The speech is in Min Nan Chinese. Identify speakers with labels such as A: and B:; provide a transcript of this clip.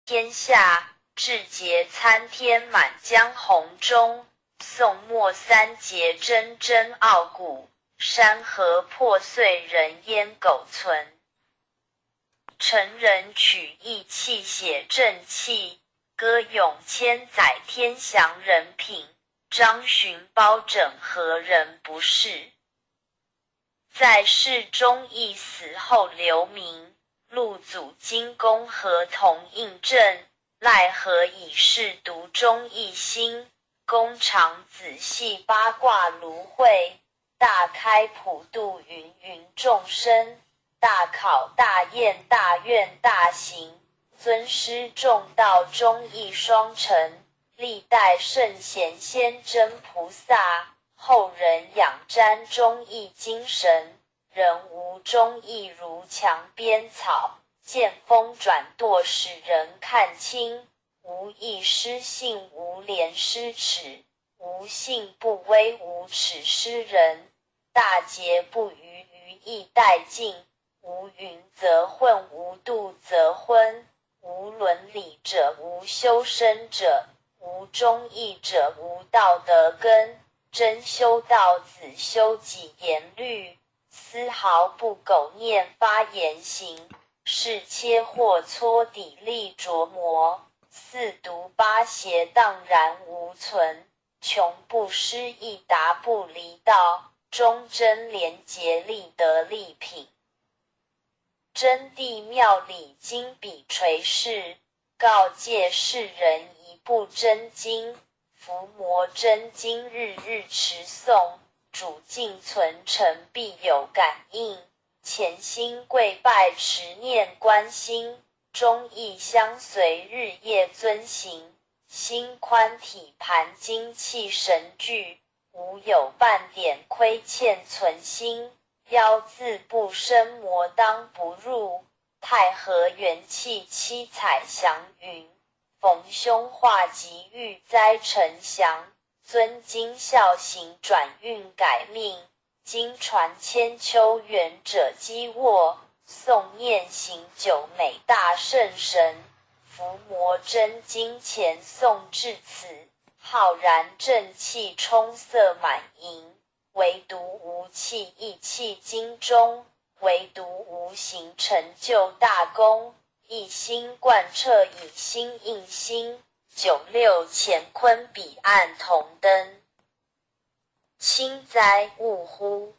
A: 天下，志节参天满江红中，宋末三杰铮铮傲骨，山河破碎人烟苟存。成人取义气血正气，歌咏千载天祥人品。张巡包拯何人不是？在世忠义死后留名，六祖金公何同印证？奈何以是独忠义心？公常仔细八卦芦荟，大开普度芸芸众生，大考大验大愿大行，尊师重道忠义双成，历代圣贤先真菩萨，后人仰瞻忠义精神。人无忠义如墙边草，见风转舵使人看清。无义失信，无廉失耻，无信不威，无耻失仁。大节不逾，余义殆尽。无匀则混，无度则昏。无伦理者，无修身者，无忠义者，无道德根。真修道，子修己言律，丝毫不苟念发言行，是切或搓砥砺琢磨。四毒八邪荡然无存，穷不失义，达不离道，忠贞廉洁立德立品。真谛妙理经笔垂示，告诫世人一部真经，伏魔真经日日持诵，主静存诚必有感应，潜心跪拜持念观心，忠义相随日夜遵行，心宽体盘精气神聚，无有半点亏欠存心。妖自不生魔当不入，太和元气七彩祥云，逢凶化吉遇灾成祥，尊经孝行转运改命，经传千秋远者积卧，诵念行久美大圣神，伏魔真经前诵至此，浩然正气充塞满盈。唯独无气意气经中，唯独无形成就大功，一心贯彻以心印心，九六乾坤彼岸同灯。清哉，呜呼！